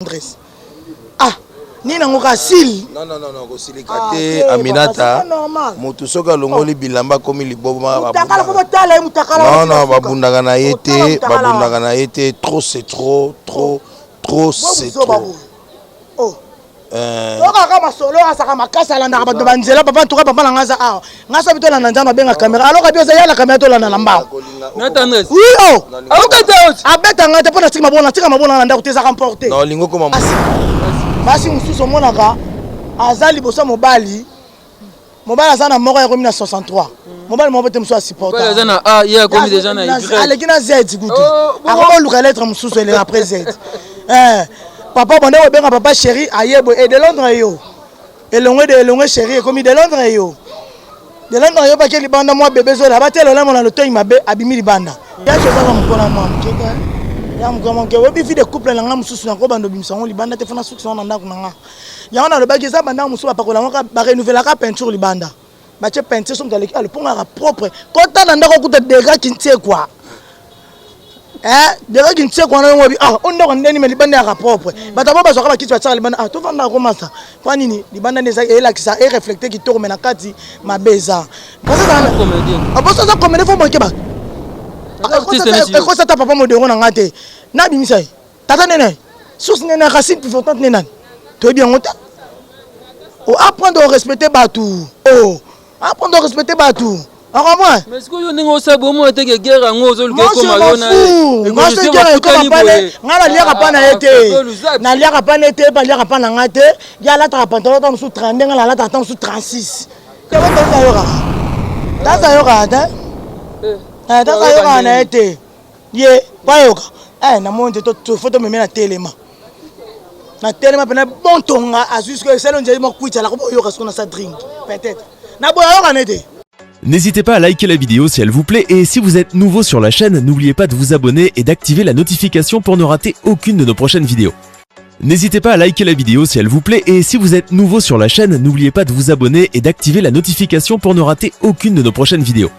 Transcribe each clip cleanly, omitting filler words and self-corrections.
Andres. Ah, nini yango ka sili? Non non non non kosilika ah, te Aminata. Mutu soki alongoli oh. bilamba akomi liboma mutakala fo botala ye mutakala. Non non babundaka na ye te, babundaka na ye te, trop c'est trop, trop trop c'est trop. Oh. Euh. Okaka masolo azaka makasi alandaka bato banzela papa ntuka papa na nga aza awa nga soki tolanda nzambe abenga kamera alors abi oza ya na kamera tolanda na mbango oui oh abeta nga te mpo natika mabona natika mabona na ndako te ezaka emporte basi mosusu omonaka aza liboso ya mobali mobali aza na moko yakomi na 63 mobali moko te mosusu asupportealeki na z kutu oh, akoki oluka lettre mosusu eleka après z eh, papa bande kobenga papa chéri aye boye e de londres yo Elongwe de elongwe chérie ekomi de Londres yo. De Londres yo bake libanda mwa bebe zola batela olamo na lotoi mabe abimi libanda. Ya tozaka mokona mwa moke te. Ya mokona moke oyebi vie de couple na nga mosusu na kobanda obimisa yango libanda te fona sukisa yango na ndako na nga. Yango nalobaki eza bandako mosusu bapakola yango ba renouvelaka peinture libanda. Batie peinture soki moto aleki alopongaka propre. Kota na ndako okuta dega kinsekwa. Eh, dega kinsekwa wana yango ah o ndako ndeni me libanda yaka propre. Mm. Bato bango bazwaka bakiti batiaka libanda ah tovanda komasa. Mpo nini libanda nde eza elakisa e reflecter kitoko me na kati mabe eza. Boso aza comédien fo moke ba. Ekosa ata papa modero na nga te. Nabimisa ye. Tata nene source nene racine pivotante nde nani? Toyebi yango te. O apprendre à respecter batu. Oh, apprendre à respecter batu. Okomprendre? Mais sikoyo yo ndenge osala boye omona te ke guerre yango ozoluka ekoma yo na ye. Mwasi guerre ekoma pa ne nga naliaka pa na ye te. Naliaka pa ne te, baliaka pa na nga te. Ye alataka pantalon ta mosusu 32 nga nalataka ta mosusu 36. Tata ayokaka. Tata ayokaka te. Eh. eh, tata ayokaka na ye te. Ye bayoka. Eh, namoni te to faut tomeme na telema. Na telema pena bon tonga azwi sikoyo esali onzeli mwa kwiti alako boyoka sikoyo na sa drink peut-être. Na boya yoka ne te. N'hésitez pas à liker la vidéo si elle vous plaît et si vous êtes nouveau sur la chaîne, n'oubliez pas de vous abonner et d'activer la notification pour ne rater aucune de nos prochaines vidéos. N'hésitez pas à liker la vidéo si elle vous plaît et si vous êtes nouveau sur la chaîne, n'oubliez pas de vous abonner et d'activer la notification pour ne rater aucune de nos prochaines vidéos.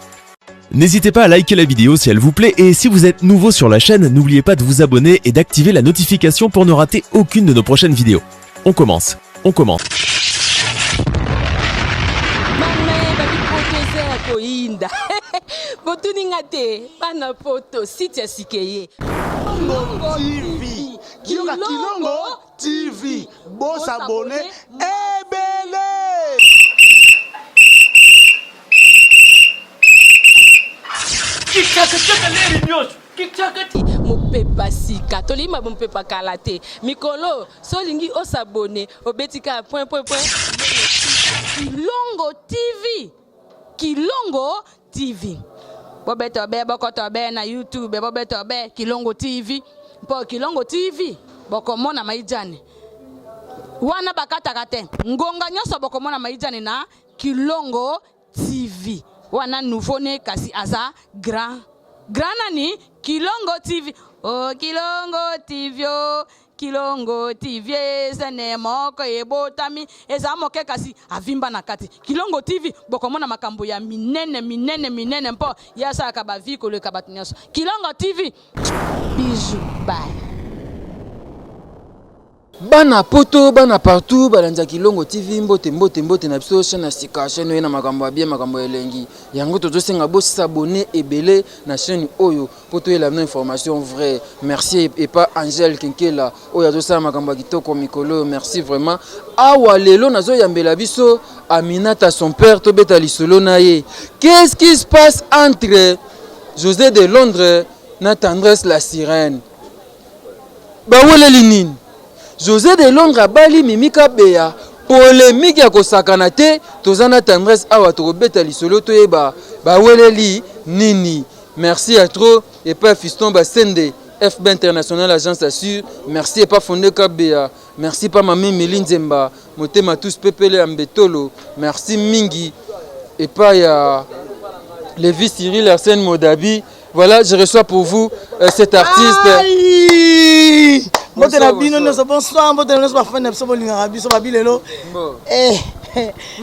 N'hésitez pas à liker la vidéo si elle vous plaît et si vous êtes nouveau sur la chaîne, n'oubliez pas de vous abonner et d'activer la notification pour ne rater aucune de nos prochaines vidéos. On commence, on commence. Botuni nga te bana poto site ya sika eye. Kilongo TV. Kilongo TV. Bo s'abonner ebele. Mopepa sika tolingi ma mopepa kala te mikolo so olingi osabone obeti kaka point point point Kilongo TV Kilongo TV bobeta obe bokota obe na YouTube bobeta obe Kilongo TV mpo Kilongo TV bokomona maijane wana bakataka te ngonga nyonso bokomona maijane na Kilongo TV wana nouveau ne kasi aza grand grand nani Kilongo TV oh Kilongo TV oh Kilongo TV ezene moko ebotami eza moke kasi avimba na kati Kilongo TV bokomona makambo ya minene minene minene mpo ye asalaka ba vie koleka bato nyonso Kilongo TV bisous bye. Bana poto bana partout balandi ya Kilongo TV mbote mbote mbote na biso chaîne ya sika chaîne oyo na makambo ya bien makambo ya elengi yango tozosenga bo s'abonner ebele na chaîne oyo po toyela bino information vraie merci epa Angèle Kinkela oyo azosala makambo ya kitoko mikolo oyo merci vraiment awa lelo nazoyambela biso Aminata son père tobeta lisolo na ye qu'est-ce qui se passe entre José de Londres na Tendresse la sirène Baweleli nini? Jose de Londres abali Mimi Kabeya, polemique ya kosakana te, toza na Tendresse awa tokobeta lisolo toyeba baweleli nini. Merci ya trop epa Fiston Basende FB International Agence Assure, merci epa Fonde Kabeya, merci pa Mami Mili Nzemba, Motema tous pepele ya Mbetolo, merci mingi epa ya Levi Cyril Arsène Modabi. Voilà, je reçois pour vous euh, cet artiste. Mbote na bino nyonso bonsoir, mbote na nyonso bafani na biso bolingaka biso babi lelo. Eh,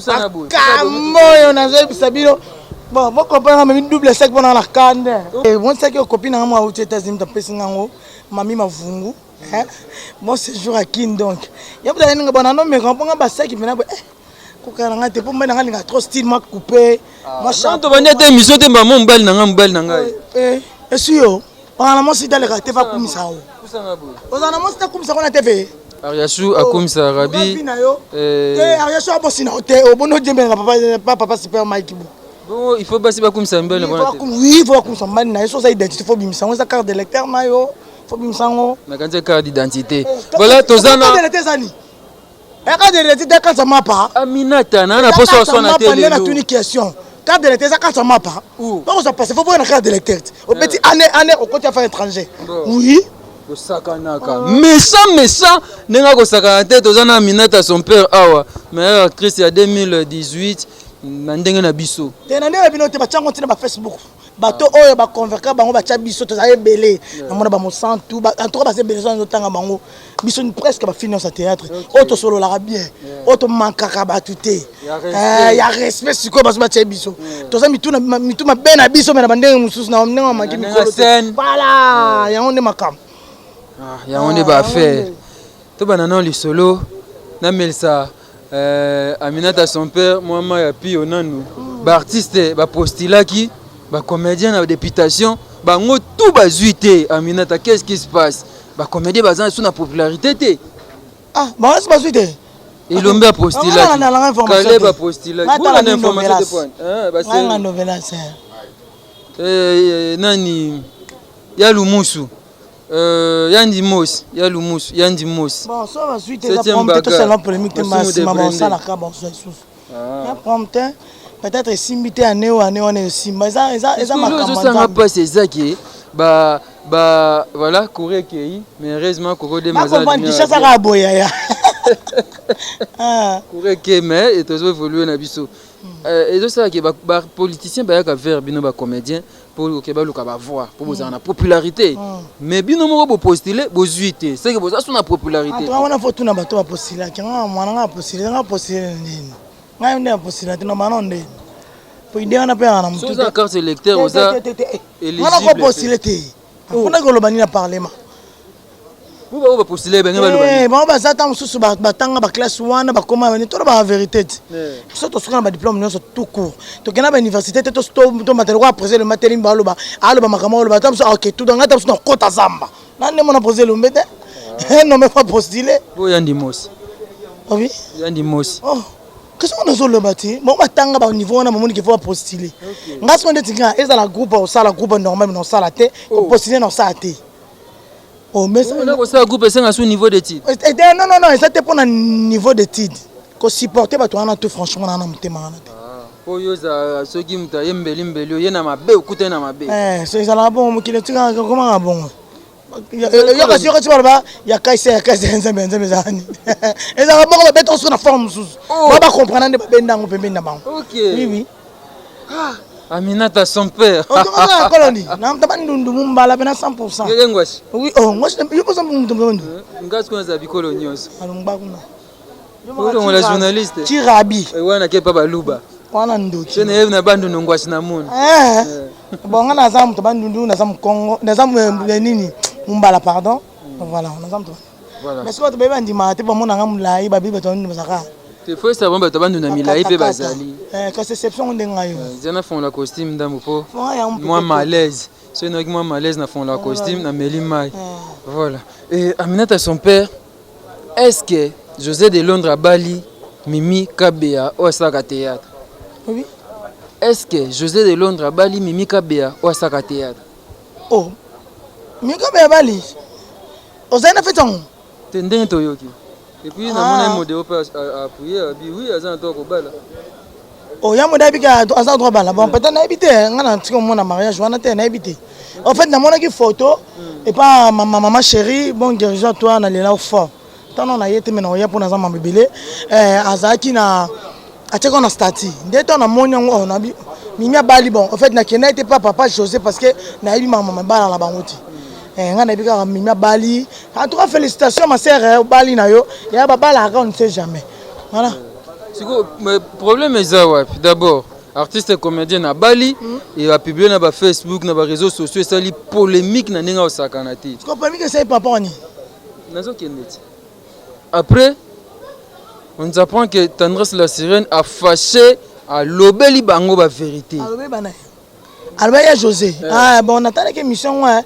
makambo oyo nazoyebisa bino bon bokomprendre memi double sec mpona na kande. Monisaki okopi na nga mwa auti États-Unis tapesi nga yango mami mavungu. Bon séjour à Kin donc. Ya bda ninga bona no meka mponga basaki mena eh kokana nga te po mobali na nga alinga trop style mwa coupe mwa chapeau. Tobandi ata émission te mama mobali na nga mobali na ngai. Eh esi yo ozala na mwasi te aleka te akumisa yo. Ozala na mwasi te akumisa ngo na TV. Ariachou akumisa Rabi. Te Ariachou abosi na yo te oboni odiembelaka papa papa super Mike bo. Bongo il faut basi bakumisa mibali na bango te. Oui, il faut bakumisa mobali na yo soki oza identité faut bimisa yango eza carte d'électeur na yo faut bimisa yango. Nakanisi carte d'identité. Voilà toza na. Carte d'électeur eza nini? Carte d'identité carte ya mapa. Aminata na na poso oswana te lelo. Natuni question. Carte d'électeur eza carte ya mapa. Bakozwa passe faut boya na carte d'électeur. Obeti année année okoti affaire étranger. Oui. Kosakanaka méchant méchant ndenge akosakana te toza na Aminata son père awa meilleure actrice ya 2018 na ndenge na biso. Te na ndenge na bino te batya yango ntina ba Facebook. Bato oyo ba convaincre bango batya biso tozali ebele. Namona ba Mosantu, en tout cas baza ebele soki nazotanga bango. Biso presque ba filles nyonso ya théâtre oyo tosololaka bien, oyo tomankaka bato te. Ya respect sikoyo bazo batya biso. Toza mitu mitu mabe na biso mais na bandenge mosusu na ndenge bamanki mikolo te. Voilà, yango nde makambo. Yango nde ba affaire. Tobanda nano lisolo namelisa Aminata son père mwa mayi ya pio nanu ba artiste ba postilaki ba comedien na deputation bango tout bazui te Aminata qu'est-ce qui se passe ba comedien baza sous na popularité te. Ah bango nionso bazui te. Elombe a postilaki Caleb a postilaki bolanda information te point ba novelas nani ya lumusu Yandi Mosi, ya Lumusu, Yandi Mosi. Bon, so ba suite eza prompt to sala polémique te ma sima ba sala ka ba so lisusu. Ya prompt peut-être esimbi te année oyo année wana esimba eza eza eza makambo. Ezosanga mpasi eza ke ba ba voilà courrier ekei mais heureusement koko de maza. Ba Kinshasa kaka boye ya. Courrier ekei mais tozo évoluer na biso. Ezosala ke ba politiciens bayaka vers bino ba comédiens po oke baluka ba voix po bozala na popularité mais bino moko bo postuler bozui te c'est que boza sous na popularité. En tout cas wana faut tuna bato ba postulaki nga mwana nga postule nga postule nini ngai nde na postule te na mwana nde po idée wana pe na mutu te carte électeur oza éligible wana ko postule te mpona koloba nini na parlement Po bango ba postuler bango baloba nini? Bango baza ata mosusu batanga ba classe wana bakoma bani toloba ba verite te. Biso tosuka na ba diplome nyonso tout court. Tokenda ba université te tomata lokola président Elombe atelemi baloba aloba makambo aloba ata mosusu ake tout ngai ata mosusu nakota zamba. Na nde mona président Elombe te. Non mais pas postuler. Po yandi mosi. Oui. Yandi mosi. Oh. Question wana ozoloba te bango batanga ba niveau wana bamoni qu'il faut bapostuler. Ngai sikoyo ndeti nga ezala groupe osala groupe normal na osala te, kopostuler na osala te. Oh, mais ça kosala groupe esenga sous niveau d'étude. Eh, eh, non non non, eza te pona niveau d'étude. Ko supporter bato wana tout franchement na motema wana te. Po yo za soki moto aye mbeli mbeli oye na mabe okutani na mabe. Eh, so ezalaka bongo mokili etikaka komaka bongo. Yoka si yoka si baloba ya kaisa ya kaisa ya nzambe ya nzambe ezalaka nini? Ezalaka bongo babeta osuka na forme mosusu. Ba ba comprendre nde babenda yango pembeni na bango. Oui oui. Ah, Aminata son père. Otokoza koloni. Na mtaba ndundu mumbala pena 100%. Yeye ngwashi. Oui, oh ngwashi yo posa mutu mtondo. Ngasi kuna za bikolo nyonso. Alongba kuna. Oyo la journaliste. Chirabi. Eh, wana ke pa baluba. Wana ndoki. Sene yebi na bandu no ngwashi na mona. Eh. Bon nga naza mutu bandundu naza mukongo naza nini mumbala pardon. Voilà, naza mutu. Voilà. Mais soki bato bayebi bandimaka te bamona nga molai babi bato banini bazalaka. Te faut esa bango bato bandunda milai mpe bazali. Eh, kasi exception ngo nde ngai yo. Eza na fongola costume ndambo mpo mwa malaise. Soki nayoki mwa malaise na fongola costume na meli mai. Voilà. Et Aminata son père, est-ce que José de Londres abali Mimi Kabeya oyo asalaka théâtre? Oui. Est-ce que José de Londres abali Mimi Kabeya oyo asalaka théâtre? Oh. Mimi Kabeya abali. Ozali na fete yango? Te ndenge toyoki. Et puis namona ye modero pe a appuyer abi oui aza na droit kobala. Oh ya modero ayebi ke aza na droit bala. Bon peut-être nayebi te nga na tika omona mariage wana te nayebi te. En fait namonaki photo et pas ma maman chérie bon guérison à toi na lela fort. Tano na ye te mais na oya pona aza mambo ebele. Eh azalaki na atiaki na statut nde ntango namoni yango oh, nabi mimi abali bon en fait nakendaki te pa papa josé parce que nayebi mama mabala na bango te eh, ngai nayebi kaka mimi abali en tout cas félicitations ma sœur eh, obali na yo ya babalaka on ne sait jamais voilà sikoyo problème eza wapi d'abord artiste comédien na bali mm. et a publié na ba Facebook na ba réseaux sociaux esali polémique na ndenge osakana te sikoyo polémique esali papa wani. Nazokende ti. Après, on nous apprend que Tendresse la sirène a fâché, alobeli bango ba vérité. Alobeli bana. Alobaki ya José. Eh. Ah bon, natalaki émission ngo, eh.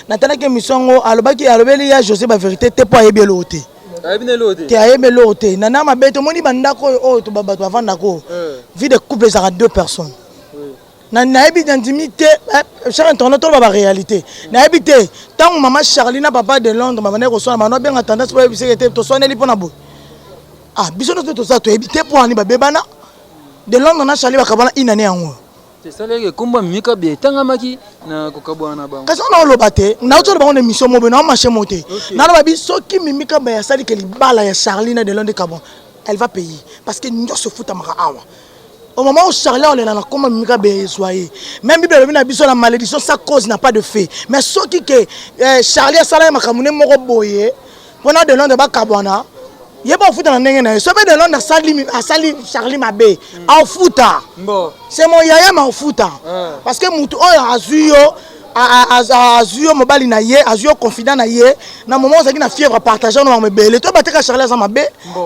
Natalaki émission ngo, alobaki alobeli ya José ba vérité te po ayebi eloko te. Ayebi na eloko te. Te ayebi eloko te. Nana mabe tomoni ba ndako oyo oyo to bato bavandaka oyo. Eh. Vie de couple ezalaka deux personnes. Na nayebi nandimi te eh, chaque internaute toloba ba réalité. Nayebi te ntango mama Charlie na papa de Londres babandaki koswana bando abenga tendance po ayebiseke te toswaneli mpo na boye. Ah biso nyonso toza toyebi te mpo ani babebana. De Londres na Charlie bakabwana une année yango. Esalaki ekombo ya Mimi Kabeya etangamaki na kokabwana na bango. Kasi wana oloba te, nauti oloba ngo na émission moko boye, na marché moko te. Naloba bi soki Mimi Kabeya asali ke libala ya Charlie na Delondre ekabwana, elle va payer parce que nyonso efutamaka awa. Au moment où Charlie aolela na kombo ya Mimi Kabeya ezwa ye. Même Bible elobi na biso la malédiction sans cause n'a pas de fait. Mais soki ke eh, Charlie asala ye makambo ne moko boye pona de Londres bakabwana ye ba ofuta na ndenge na ye soki de Londres asali asali Charlie mabe mm. aofuta c'est mon yaya ma ofuta ah. parce que mutu oyo azwi yo azwi yo mobali na ye azwi yo confident na ye na moment ozalaki na fièvre partage no makambo ebele to bateka Charlie aza mabe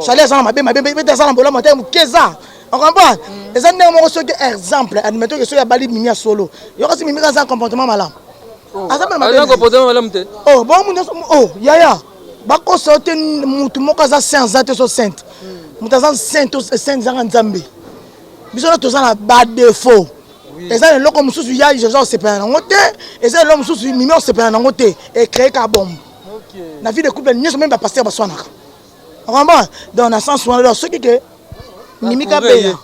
Charlie aza na mabe mabe mpe aza na bolamu ata moke eza ocomprendre mm. eza ndenge moko soki exemple admettons ke soki abali mimi ya solo yo kasi mimi aza comportement malamu Oh. Aza mpe mabe. Aza comportement malamu te. Oh, bon mutu oh yaya. Bakosa yo te mutu moko aza saint aza te so sainte. Hmm. Mutu aza saint to saint ezanga Nzambe. Biso na toza na ba défaut. Eza na eloko mosusu ya Joseph osepela nango te, eza eloko mosusu Mimi osepela nango te, e créer ka bombe. Na vie de couple nyonso même ba pasteur baswanaka. Comprends? Donc na sens wana donc soki ke Mimi Kabeya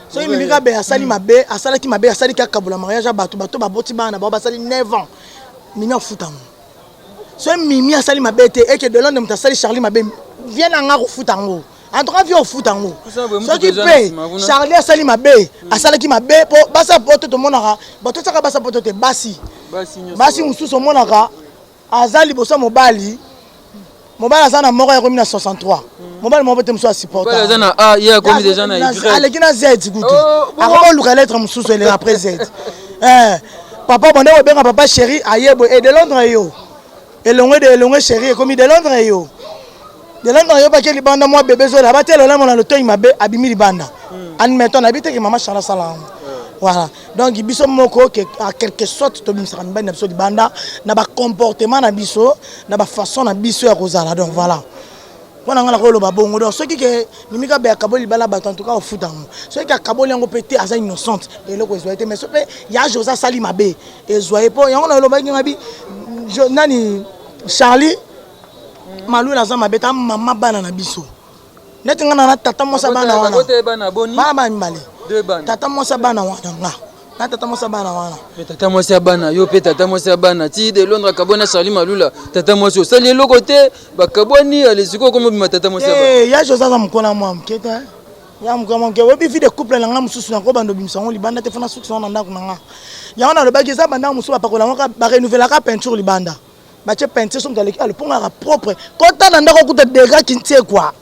soki Mimi Kabeya asali mm. mabe asalaki mabe asali kaka kabola mariage ya bato bato baboti bana na bango basali 9 ans Mimi afuta yango soki Mimi asali mabe te eke de Londres moto asali Charlie mabe vie na nga kofuta yango en tout cas vie ofuta yango soki mpe Charlie asali mabe mm. asalaki mabe mpo basa poto tomonaka bato tiaka basa poto te basi basi mosusu omonaka Aza liboso ya mobali mobali aza na moko ya komi na 63 mobali moko te mosusu asupporta aza na A ye akomi deja na Y aleki na Z kutu oh, akoki oluka lettre mosusu eleka après Z eh, papa bande kobenga papa chéri aye boye e de Londres yo elongwe de elongwe chéri ekomi de Londres yo de Londres yo bake libanda mwa bebe zola batela olamo na lotoi mabe abimi libanda hmm. admettons nayebi te ke mama Charles asala yango voilà Donc biso moko que en quelque sorte tobimisaka mibali na biso libanda na ba comportement na biso na ba façon na biso ya kozala donc voilà mpo na ngai nakoloba bongo donc soki ke mimi kabe akaboli libala bato en tout cas ofuta yango soki akaboli yango mpe te aza innocente eloko ezwa ye te mais so mpe ya jose asali mabe ezwa ye mpo yango nalobaki ngabi nani charlie malula aza mabe ta mama bana na biso neti nga na tata mwasi ya bana wana bana bana mibale tata mwasi ya bana wana nga na tata mwasi ya bana wana mais tata mwasi ya bana yo mpe tata mwasi ya bana ti de Londres akabwani na Charlie Malula tata mwasi osali eloko te bakabwani ale sikoyo okoma obima tata mwasi ya bana eh, ya Jose aza mokona mwa moke te ya mokona mwa moke oyebi vie de couple na nga mosusu nakobanda obimisa yango libanda te fona sukisa yango na ndako na nga yango nalobaki eza bandako mosusu bapakola yango barenouvelaka peinture libanda batie peinture soki moto aleki alopongo yaka propre kota na ndako okuta dega kintiekwa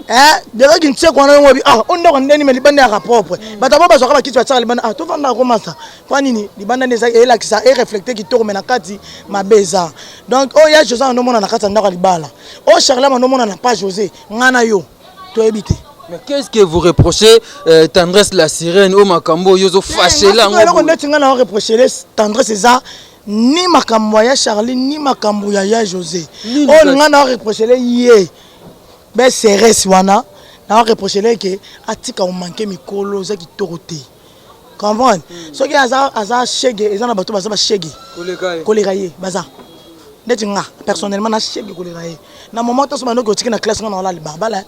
eh dega kintiekwa wana yango ah o ndako ndeni me libanda yaka propre mm. bato yango bazwaka bakiti batiaka libanda ah tovanda komasa mpo nini libanda nde eza elakisa ereflecte kitoko me na kati mabe eza donc oyo ya josé andomona na kati ya ndako ya libala oyo charlem andomona na pa josé ngai na yo toyebi te Mais qu'est-ce que vous reprochez euh, Tendresse la sirène au makambo yozo fâché là ngo ndeti nga na reprocher Tendresse eza ni makambo ya Charlie ni makambo ya ya José oyo nga na reprochele ye be seres wana na reprochele ke atika omanke mikolo eza kitoko te comprendre hmm. soki aza aza shege eza na bato baza ba shege koleka ye baza ndeti nga personnellement na shege koleka ye na moment toso bandoki otiki na classe nga na olali balabala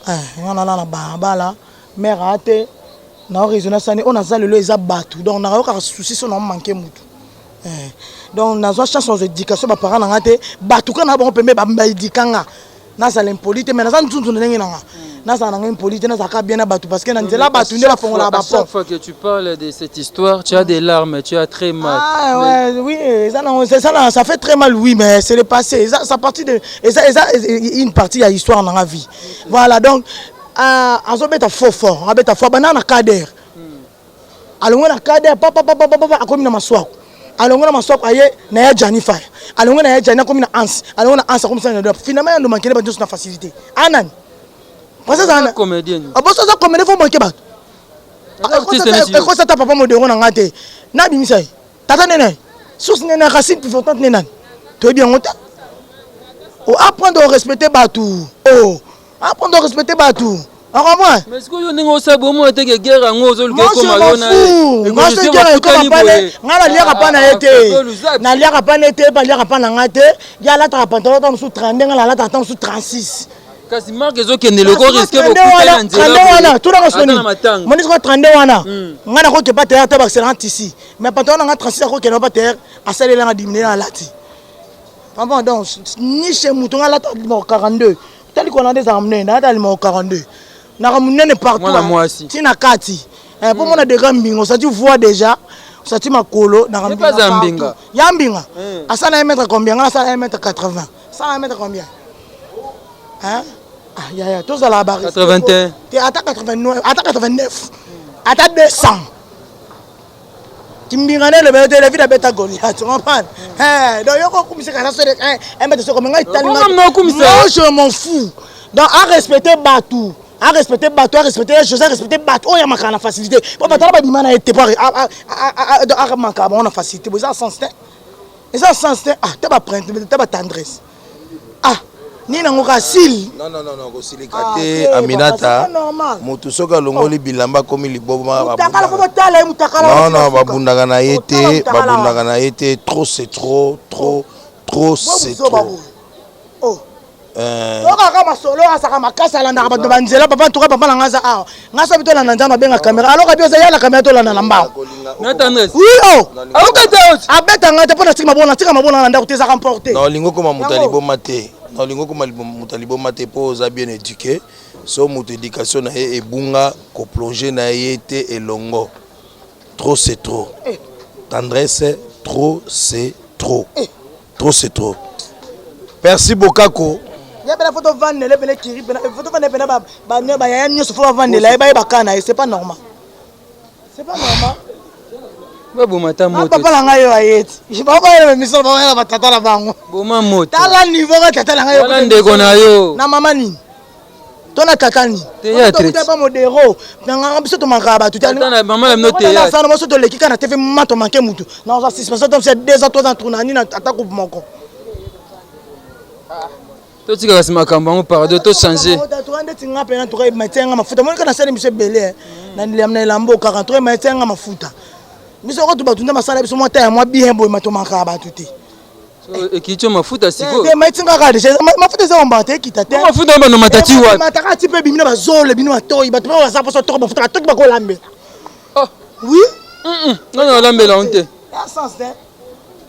eh, nga nalala na balabala mère ate na raisonner sani oyo naza lelo eza bato donc nakayokaka souci so na manke mutu eh. donc nazwa chance nazwa éducation baparent na nga te bato kaka na bango pembe baédika nga nazala impoli te mais naza nzunzu na ndenge na nga hmm. nazala na nga impoli te nazalaka bien na bato parce que na nzela bato nde bafongolaka baport chaque fois que tu parles de cette histoire tu as des larmes tu as très mal ah, mais... ouais, oui eza nango ça, ça fait très mal oui mais c'est le passé eza ça partie de eza eza une partie ya histoire na nga vie voilà donc Ah, azobeta fort fort abeta fort abanda na kader alongwe na kader papapapapa akomi na maswaku alongwe na maswaku aye na ya jani fire Alongwe na ya Djani akomi na Hans, alongwe na Hans akomi na finalement ya ndo mankele bato nyonso na facilité. Anani Princesse ana comédienne. Aboso aza comédien, faut manquer bato. Ekosa ata papa modero na nga te, nabimisa ye tata nene, source nene, racine pivotante nde nani, toyebi yango te. O apprendre o respecter bato, o apprendre o respecter bato, ocomprend? Mais sikoyo ndenge osala bomona te ke guerre yango ozoluka ekoma yo na ye? Ngai naliaka pa na ye te, naliaka pa na ye te, baliaka pa na ngai te. Ye alataka pantalon ta mosusu 32, ngai nalataka ta mosusu 36. Kasi marque ezokende loko risque bokuta na nzela wana tunaka soni moni siko 32 wana. Ngai nakoki pa terre ata bakiselanga tisi, mais pantalon na ngai 36 akokende pa terre, asalelanga diminuer alati papa. Donc ni chez moto ngai alata numéro 42, tali kona nde ezalaka monene, nalata numéro 42 naka monene partout ntina kati po mona degré mbinga osati voix déjà, osati makolo naka mbinga. Ya mbinga asala 1 mètre combien? Ngai asala 1 mètre 80, asala 1 mètre combien, hein? Ah, yaya, tozala ba 81. Te, ata 89, ata 89, ata 200 kimbinga nde elobele te. David abeta Goliath, comprendre? Donc yoko okumisaka ata so 1 mètre soko ngai tali, moi je m'en fous. Donc a respecter bato, a respecter bato, a respecter José, a respecter bato oyo amakaka na facilité, po bato wana babima na ye te po amakaka bango na facilité. Bo eza sens te, eza sens te. Ah, te baprinte te, batendresse, ah, nini yango kaka sile. Non, non, non, kosilika te Aminata. Motu soki alongoli bilamba akomi liboma. Non, non, babundaka na ye te, babundaka na ye te. Trop c'est trop, trop, trop c'est trop. Tokaka masolo, asaka makasi, alandaka bato banzela. Papa ntuka, papa na nga aza awa, nga soki tolanda nzambe abenga caméra, alors abi oza ya na caméra, tolanda na mbango. Oui, o abeta nga te mpo natika mabona, natika mabona na ndako te, ezaka emporte. Na olingi okoma moto ya liboma te, na olingi okoma moto ya liboma te, mpo oza bien éduqué. So moto éducation na ye ebunga, koplonger na ye te elongo. Trop c'est trop, tendresse, trop c'est trop, trop c'est trop. Merci Bokako. Ya pena faut tovandela pena kiri pena, faut tovandela pena bayaya nyonso, faut bavandela ye, bayebaka na ye. C'est pas normal, c'est pas normal. Baboma ta moto. Papa na ngai oyo ayeti, bakoyela misolo, bakoyela batata na bango. Boma moto. Tala niveau ka tata na ngai. Wana ndeko na yo. Na mama nini to na tata nini? Théâtre. Ba modero nanganga biso tomakaka bato. Mama na bino théâtre. Sana moso toleki kaka na TV, ma tomanke mutu naoza suspension to 2 ans, 3 ans, tourna nini, ata coupe moko. Totikaka kasi makambo yango, pardon, tochange. Toka ndeti nga mpena toka matia nga mafuta, monika nasali biso ebele na elambo kaka, toka matia nga mafuta biso ko to bato nde masala biso mwa ta ya mwa bien boye, matomakaka bato te. Ekiti yo mafuta sikoyo. Te, maiti nga kaka déjà mafuta eza ombaka te, ekita te. Mafuta oyo banomata ti wapi? Mataka ti mpe bimi na bazolo, bino matoi, bato mpe baza mposa toko mafuta, batoki bakolambela. Oui. Nani alambela ngo te? Sens te.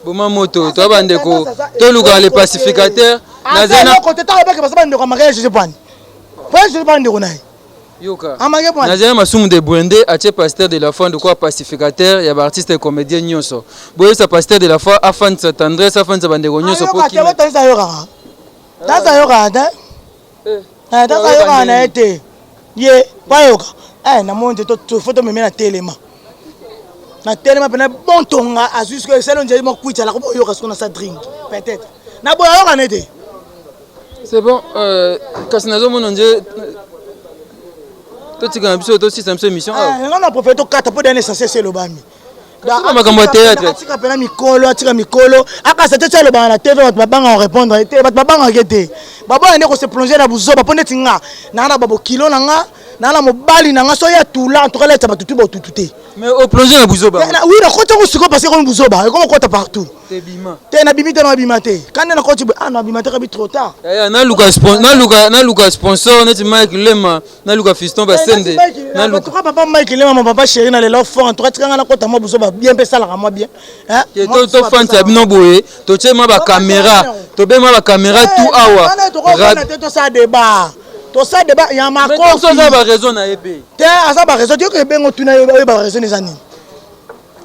Boma moto, toya bandeko, toluka le pacificateur. Naza eloko te, ntango bake baza bandeko ya mariage José Pwani, po José bandeko na ye. Yoka, nazali Masumu de Brende, atie pasteur de la foi ndoko pacificateur ya baartiste comédien nyonso. Boyebisa pasteur de la foi afandisa tendresse, afandisa bandeko nyonso. Po tandisa ayokaka, tandisa ayokaka te, tandisa ayokaka na ye te, ye po ayoka. Namoni te, faut tomeme na telema, na telema mpena bon tonga azwi sikoyo esali onzeli moko kwiti alako boyoka sikoyo na sa drink, peut-être na boye ayoka ne te. C'est bon, kasi nazomona nje totika na biso, tosisa biso émission. Nga na préféré tokata mpo dana essentiel se elobami. Makambo ya théâtre. Atika mpena mikolo, atika mikolo, akasa te, ti alobaka na TV, bato babangaka répondre te, bato babangaka te, baboya nde kose plonger na buzoba. Mpo neti nga naa na babokilo na nga, naa na mobali na nga, so ya tula en tout cas letisa bato tu botutu te. Mais oplonge na buzoba. Oui, nakoti yango sikoyo parce que ekomi buzoba, ekomi okota partout. Te, nabimi te, nabima te, kande nakoti boye, ah, nabima te, kabi trop tard. Naluka sponsor neti Mike Lema, naluka Fiston Basende. Naluka papa Mike Lema, mon papa chéri na lelo fort. En tout cas tikanga nakota mwa buzoba bien mpe esalaka mwa bien. Tofandisa bino boye, totie mwa bacaméra, tobe mwa bacaméra tout awa. Te, tosala débat, tosala débat ya makofi. Aza baraison na ye mpe. Te, aza baraison te, yoka ebengo tuna oyo baraison eza nini.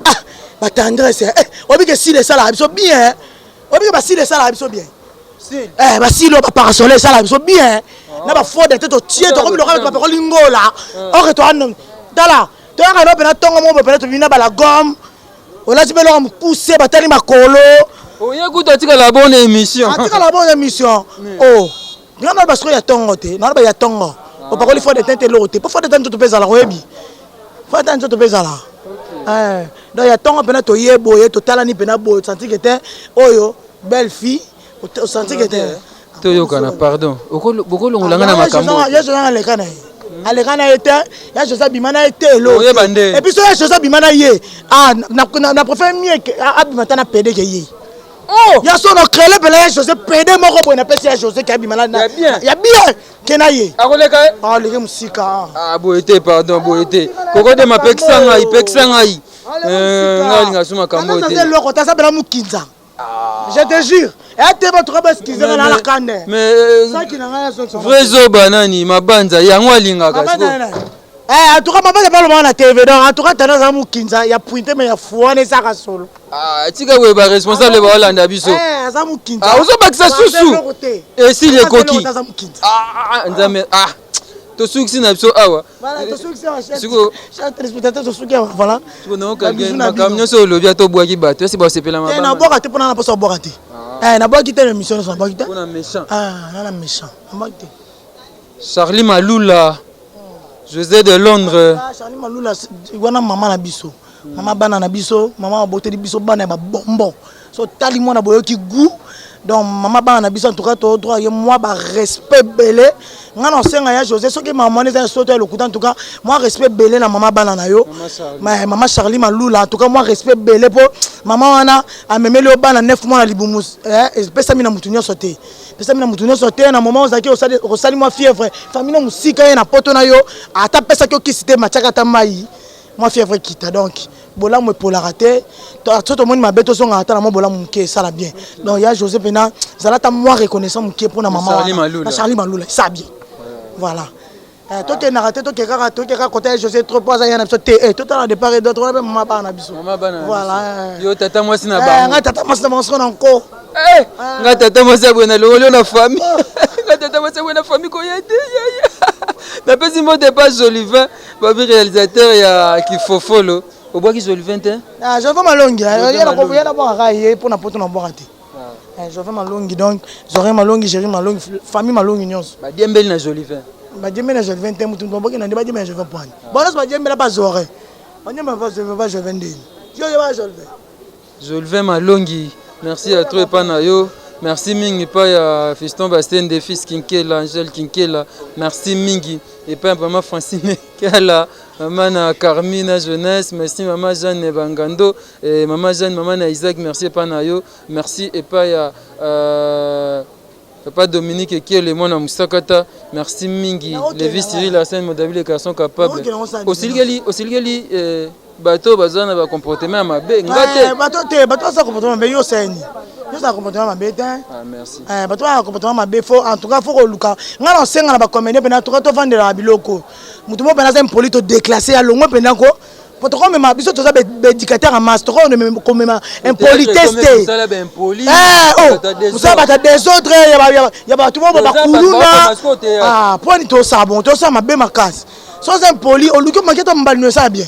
Ah, batendresse, obike sile esalaka biso bien, obike basile esalaka biso bien, basile oyo baparasole esalaka biso bien na bafode te, totie tokomi lokola bato bapekoli ngola orke toa. Tala, toyaka no mpena ntongo moko boye, mpena tobimi na balagome, olati mpe eloko mokuse, batali makolo. Oye kutu atikala bonne émission. Atikala bonne émission. Oh. Nga na basiko ya tongo te. Na ba ya tongo. Opakoli fond de teint eloko te. Po fond de teint nzoto pe ezala oyebi. Fond de teint nzoto pe ezala. Eh, donc ya tongo pena toye boye totalani pena boye santi que te oyo belle fille osanti que te. Toyokana pardon. Bokolongola nga na makambo. Ya Jose aleka na ye. Aleka na ye te. Ya Jose abima na ye te eloko. Oyeba nde. Et puis so ya Jose abima na ye. Ah na na préfère mieux abima ta na pede que ye. Oh! Ya sono créele pela ya Jose pede moko boye napesi ya Jose ke abima na Ya bien. ya bien ke na ye. Akoleka ye? Aleki mosika. Ah boye te pardon boye te. Kokodema pekisa ngai pekisa ngai. Ngai alinga su makambo te. Aza eloko te aza bela mokinza. Je te jure. Ete bato ka ba excuse nga na la kande. Mais Saki na ngai ya vrai zoba nani mabanza yango alingaka. Mabanza nani? Eh, en tout cas mabanza pa lobaka na TV donc en tout cas tana za mokinza ya pointe mais ya fuana ezaka solo. Ah, tika boye ba responsable baolanda biso. Eh, aza mokinza. Ah, ozobakisa susu. Esili ekoki. Aza mokinza. Ah, nzambe ah tosukisi na biso awa. Voilà, tosukisi awa chers Siko- chers téléspectateurs tosuki awa voilà. Siko nayoka Ba bisous na makambo bino. nyonso olobi ata obwaki bato esi basepela Eh, mabanga. nabwaka te mpona na mposa obwaka te. Eh, nabwaki te na émission nyonso nabwaki te. Mpona méchant. Ah, na na méchant. Nabwaki te. Charlie Malula, José de Londres. Ah, Charlie Malula wana mama na biso. Mama bana na biso, mama aboteli biso bana ya ba bonbon. So tali mwana boyoki goût. Donc mama bana na biso en tout cas to droit ye moi ba respect belé. Nga na senga ya José soki mama wana eza ya soto ya lokuta en tout cas moi respect belé na mama bana na yo. Mama Charlie. Mais mama Charlie Malula en tout cas moi respect belé po mama wana amemeli yo bana 9 mois na libumu eh epesami na mutu nyonso te. Pesami na mutu nyonso te na moment ozalaki osali osali mwa fièvre famille na musika ye na poto na yo ata pesaki yo kisi te matiaka ata mai mwa fièvre kita donc bolamu epolaka te so tomoni mabe tozongaka ata na mwa bolamu moke esala bien donc ya José mpena zala ata mwa reconnaissant moke mpona mama Charlie wana Malula. na Charlie Malula esa bien voilà. Tokendaka te tokekaka tokeka kota ya José trop po aza ya na biso te totala de part et d'autre wana mpe mama bana na biso. Mama bana na voilà. biso. Yo tata mwasi na bango. Ngai tata mwasi na bango siko na nko. Eh, ngai tata mwasi ya boye na longoli yo na famille. Ngai tata mwasi ya boye na famille koya te yaya. Napesi mbote pa Jolivin, babi réalisateur ya Kifofolo. Obwaki Jolivin te? Ah, Jolivin Malongi, Jolivin ye na Malongi. ye na bwakaka ye mpo na poto na bwaka te. Jolivin Malongi donc Zoré Malongi, Jerry Malongi, famille Malongi nyonso. Badiembeli na Jolivin. Badiembeli na Jolivin te mutu baboki na nde badiembeli na Jolivin poani. Bon nyonso badiembela pa Zoré. Badiembela pa Jolivin pa Jolivin ndeni. Yo yo ba Jolivin. Jolivin Malongi, merci à toi epa na yo. Merci mingi pa ya Fiston Bastende, fils Kinkela, Angèle Kinkela. Merci mingi epa ya mama Francine Kala, mama na Carmina Jeunesse, merci mama Jeanne Bangando, et mama Jeanne, mama na Isaac, merci epa na yo. Merci epa ya papa Dominique Ekele, mwana Musakata, merci mingi. Na ok, Lévi na Cyril Arsène Modabi, les garçons capables. Na ok, na osali. Osilikeli, osilikeli bato baza na ba comportement ya mabe nga te. Bato te, bato baza comportement mabe yo oseni. Yo osala comportement mabe te. Ah, merci. Bato baza comportement mabe faut en tout cas faut koluka. Nga na osenga na ba comédien pena en tout cas tovandela na biloko. Mutu moko pena aza impoli to déclasser ya longo pena ko. Po tokomema biso toza ba éducateur en masse, tokomema komema impolitesse te. Mosala ba impoli. Eh, oh, bato ya mosala bato ya désordre ya ya bato moko Toza bato bakuluna. bato masiko te, ya. Ah, poni tosala bon, tosala mabe makasi. So oza impoli, oluki omaki ata mobali no esala bien.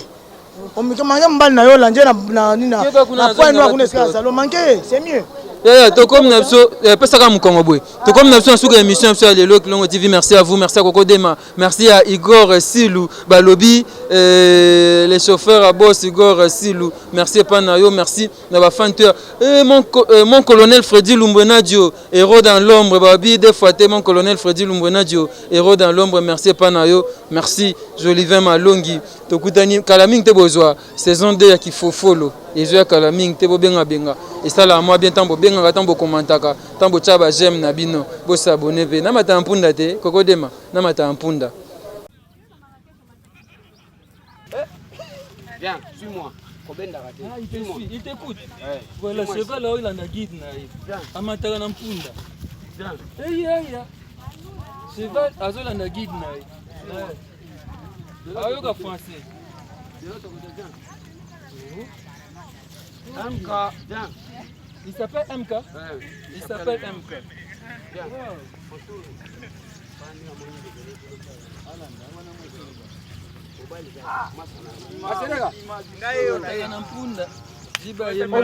Omiki manke mobali na yo olandi ye na na nini na Keba kuna na point nazonga noir kuna bato esika azali omanke ye, c'est mieux. Yaya, tokomi na biso, pesaka mokongo boye. Tokomi na biso na suka ya émission na biso ya lelo Kilongo TV. Merci à vous, merci à Coco Dema, merci à Igor Silu, balobi les chauffeurs à boss Igor Silu. Merci epa na yo, merci na ba fan te. Mon colonel Freddy Lumbwenadio, héros dans l'ombre, babi des fois te mon colonel Freddy Lumbwenadio, héros dans l'ombre, merci epa na yo. Merci Jolivin Malongi. Tokutani kala mingi te bozwa saison 2 ya Kifofolo. Ezo ya kala mingi te bobenga benga. Esala mwa bien tant bobengaka, tant bokomantaka, tant botia ba j'aime na bino, bo s'abonner pe. Na mata mpunda te, Coco Dema, na mata mpunda. Viens, suis-moi. Kobendaka te. Ah, il te Suis-moi. suit, il t'écoute. Ouais. Voilà, Suis-moi cheval là, il en a guide na ye. Viens. Amataka na mpunda. Viens. Eyi, eyi, ya. Cheval azolanda guide na ye. Ouais. Ayoka français. De l'autre côté, viens. MK, viens. Il s'appelle MK? Ouais. Il s'appelle MK. Viens. Wow. Aseneka. Na mpunda. Jiba ye moko.